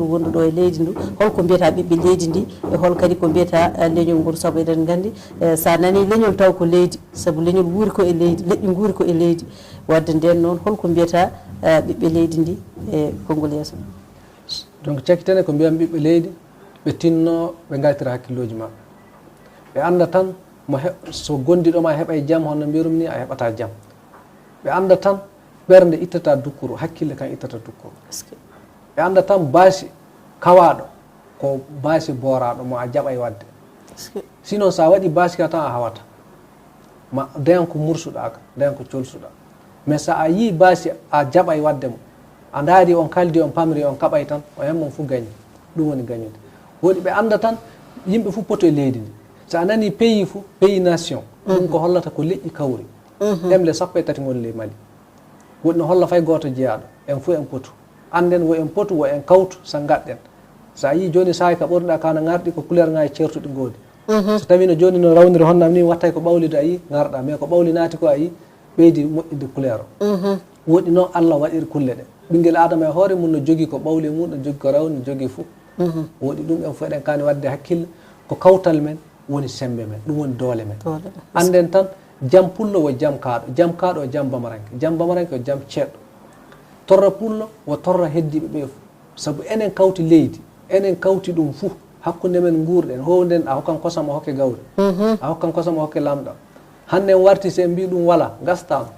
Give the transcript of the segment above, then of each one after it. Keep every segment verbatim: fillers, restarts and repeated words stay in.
wonduɗo e leydi ndu, holko mbiyata ɓiɓɓe leydi ndi, e hol kadi ko mbiyata, eh, leñol ngol, sabu eɗen nganndi, eh, sa nani leñol taw ko leydi, sabu leñol wuuri ko e leydi, leƴƴi nguuri ko e leydi. Wadde nden noon, holko mbiyata, eh, ɓiɓɓe leydi ndi e konngol yeeso? Donc, cakkitene ko mbiyan ɓiɓɓe leydi, ɓe tinno, ɓe ngaltira hakkillooji maɓɓe. Ɓe annda tan, mo he-, so gondiɗo ma heɓay jam, hono mbiyrum ni, a heɓata jam. Ɓe annda tan, ɓernde ittata dukkuru, hakkille kan ittata dukkuru. Est-ce que Ɓe annda tan, baasi kawaaɗo ko baasi booraaɗo mo a jaɓay waɗde. Est-ce que Sinon, so a waɗi baasi ka tan, a hawata. Ma dayan ko mursuɗaa ka, dayan ko colsuɗaa. Mais so a yii baasi, a jaɓay waɗde mo, a ndaari, on kaldi, on pamri, on kaɓay tan, o hemma on fof gañi. Ɗum woni gañude. Woɗi ɓe annda tan, yimɓe fof poto e leydi ndi. So a nani pays fof, pays nation, ɗum ko hollata ko leƴƴi kawri. Ɗemle sappo e tati ngoni ley Mali. Woɗi no holla fay gooto jeyaaɗo, en fof en potu. Annden wo en potu, wo en kawtu, so ngaɗɗen. So a yii jooni, sahay ka ɓornuɗaa ka no ngarɗi, ko couleur ŋaaji ceertuɗi ngoodi. So tawii no jooni no rawniri honnam ni, wattay ko ɓawli do a yii, ngarɗaa. Mais ko ɓawli naati ko a yii, ɓeydi moƴƴinde couleur o. Woɗi noon Allah waɗiri kulle ɗe. Ɓinngel Aadama e hoore mum no jogii ko ɓawli e mum, no jogii ko rawni, no jogii fof. Woɗi ɗum en fof eɗen kaani waɗde hakkille, ko kawtal men woni semmbe men, ɗum woni doole men. Doole men. Annden tan, jam pullo wo jam kaaɗo, jam kaaɗo wo jam bamaranke, jam bamaranke wo jam ceeɗɗo. Torra pullo wo torra heddiiɓe ɓe fof. Sabu enen kawti leydi, enen kawti ɗum fuu, hakkunde men nguurɗen, hownden, a hokkan kosam, a hokke gawri. A hokkan kosam, a hokke lamɗam. Hannde en warti, so en mbii ɗum walaa, ngastaama.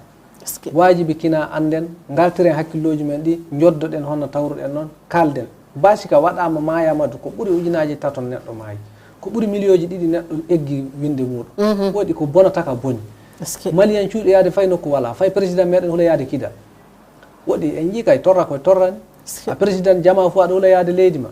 Est-ce que Waajibi kina annden, ngaltiren hakkillooji men ɗi, njoddoɗen hono tawruɗen noon, kaalden. Baasi ka waɗaama, maayaama du, ko ɓuri ujunaaji tato neɗɗo maayi. Ko ɓuri miliyooji ɗiɗi neɗɗo eggi winde muuɗum. Woɗi ko bonata ka boni. Est-ce que Maliyen cuuɗi yaade fay nokku walaa, fay président meɗen hula yaade Kidal. Woɗi en njii kay torra koye torrani. A président jamaa fof aɗa hula yaade leydi ma.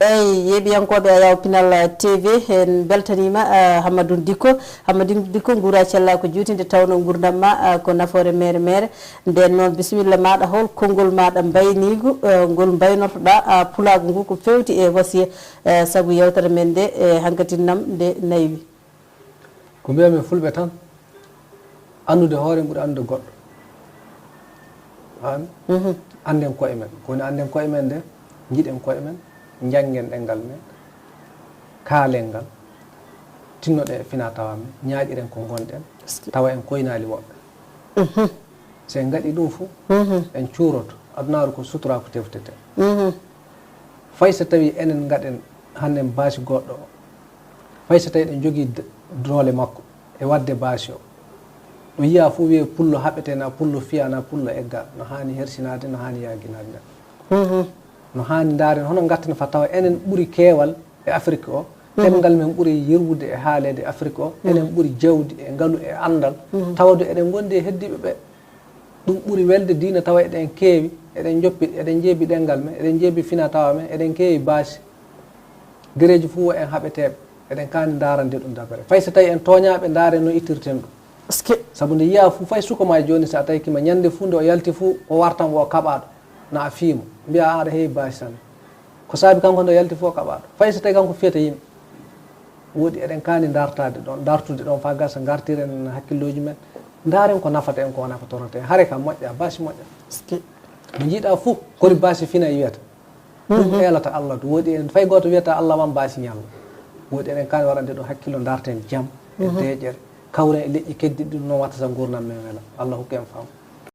Eyi, yeeɓiyankooɓe Ayaw Pinal T V, en mbeltaniima, ah, Hammadou Dicko. Hammadou Dicko, nguura cella ko juuti nde tawnoo nguurndam ma, ah, ko nafoore meere meere. Nden noon, bisimilla maaɗa, hol konngol maaɗa mbayniigu, eh, ngol mbaynortoɗaa, ah, pulaagu ngu ko feewti e wasiya, eh, sabu yewtere men nde, eh, hankadi nam nde naywi? Ko mbiyami e fulɓe tan, anndude hoore ɓuri anndude goɗɗo. An? Annden koye men. Ko woni annden koye men nde, njiɗen koye men, njanngen ɗemngal men, kaalen ngal, tinnoɗen e finaa tawaa men, ñaaƴiren ko ngonɗen, tawa en koynaali woɓɓe. So en ngaɗii ɗum fof, en cuuroto. Adunaaru ko sutura ko teftetee. Fay so tawii enen ngaɗen hannden baasi goɗɗo o, fay so tawii eɗen njogii d-, doole makko e waɗde baasi o, ɗo yiyaa fof wiyee pullo haɓetee, na pullo fiyaa, na pullo eggaa, no haani hersinaade, no haani yaaginaade neɗɗo. No haani ndaaren hono ngatten fa tawa enen ɓuri keewal e Afrik o, ɗemngal men ɓuri yirwude e haaleede e Afrik o, enen ɓuri jawdi e ngalu e anndal, tawde eɗen ngondi e heddiiɓe ɓe. Ɗum ɓuri welde diina tawa eɗen keewi, eɗen njoppi, eɗen njeebi ɗemngal men, eɗen njeebi finaa tawaa men, eɗen keewi baasi. Dereeji fof wo en haɓeteeɓe, eɗen kaani ndaarande ɗum dabere. Fay so tawii en tooñaaɓe, ndaaren no ittirten ɗum. Est-ce que Sabu nde yiyaa fof, fay suka ma jooni, so a tawi kima ñande fof nde o yalti fof, o wartan wo kaɓaaɗo, na a fiimo. Mbiyaa aɗa heewi baasi tan. Ko saabi kanko nde o yalti fof o kaɓaaɗo. Fay so tawii kanko fiyata yimɓe. Woɗi eɗen kaani dartaade ɗoon, dartude ɗoon faa gasa, ngartiren hakkillooji men. Ndaaren ko nafata en, ko wonaa ko torrata en. Hare ka moƴƴa, baasi moƴƴa. Est-ce que Mo njiiɗaa fof, kori baasi fina wiyata. Ɗum eelata Allah. Ɗum woɗi en, fay gooto wiyata Allah wan baasi ñalla. Woɗi eɗen kaani waɗande ɗum hakkillo, ndarten jam e deeƴere. Kawren e leƴƴi keddiɗi, ɗum noon wattata nguurndam men wela. Allah hokku en faamu.